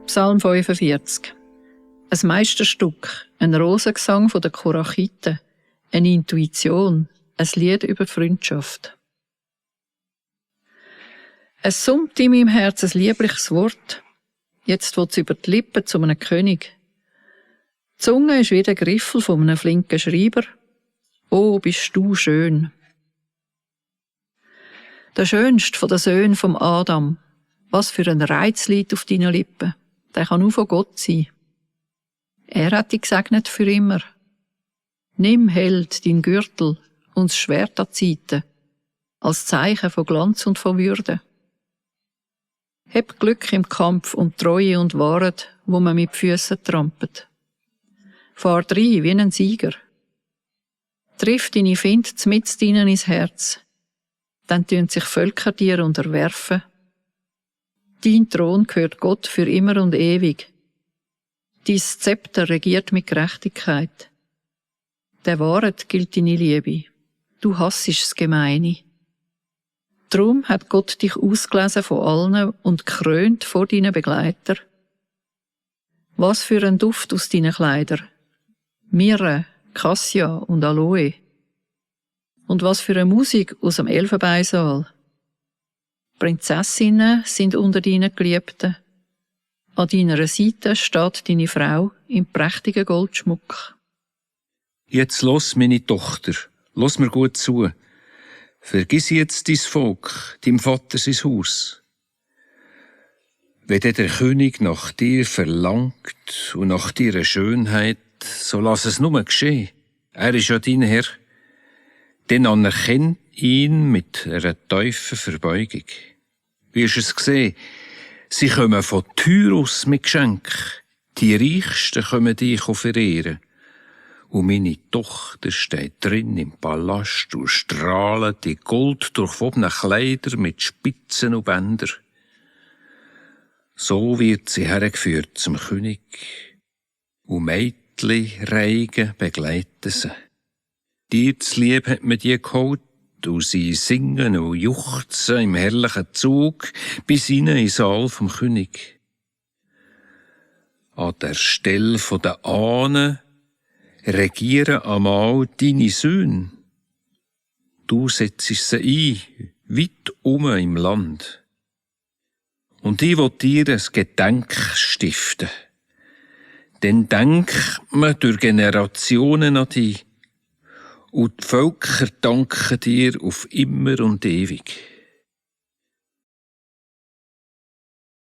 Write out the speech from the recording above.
Psalm 45. Ein Meisterstück, ein Rosengesang der Korakhiten, eine Intuition, ein Lied über Freundschaft. Es summt in meinem Herz ein liebliches Wort. Jetzt wird's über die Lippen zu einem König. Die Zunge ist wie der Griffel von einem flinken Schreiber. Oh, bist du schön. Der schönste von den Söhnen vom Adam. Was für ein Reiz liegt auf deinen Lippen. Der kann nur von Gott sein. Er hat dich gesegnet für immer. Nimm, Held, dein Gürtel und das Schwert an die Seite, als Zeichen von Glanz und von Würde. Heb Glück im Kampf und Treue und Wahrheit, wo man mit Füßen trampelt. Fahr rein wie ein Sieger. Triff deine Find mitten ihnen ins Herz. Dann tun sich Völker dir unterwerfen. Dein Thron gehört Gott für immer und ewig. Dein Zepter regiert mit Gerechtigkeit. Der Wahrheit gilt deine Liebe. Du hassest das Gemeine. Drum hat Gott dich ausgelesen von allen und gekrönt vor deinen Begleiter. Was für ein Duft aus deinen Kleidern. Myrrhe, Cassia und Aloe. Und was für eine Musik aus dem Elfenbeinsaal. Prinzessinnen sind unter deinen Geliebten. An deiner Seite steht deine Frau im prächtigen Goldschmuck. Jetzt los, meine Tochter, los mir gut zu. Vergiss jetzt dein Volk, deinem Vater sein Haus. Wenn der König nach dir verlangt und nach deiner Schönheit, so lass es nur geschehen. Er ist ja dein Herr. Dann anerkenn ihn mit einer tiefen Verbeugung. Wie hast du es gesehen? Sie kommen von Tyros mit Geschenk. Die Reichsten kommen dich verehren. Und meine Tochter steht drin im Palast und strahlt die golddurchwobenen Kleider mit Spitzen und Bändern. So wird sie hergeführt zum König. Und Mädchenreigen begleiten sie. Dir zu lieb hat man die geholt, und sie singen und juchzen im herrlichen Zug bis hinein in den Saal vom König. An der Stelle der Ahnen regieren einmal deine Söhne. Du setzt sie ein, weit im Land. Und ich will dir ein Gedenk stiften. Denn denkt man durch Generationen an dich. Und die Völker danken dir auf immer und ewig.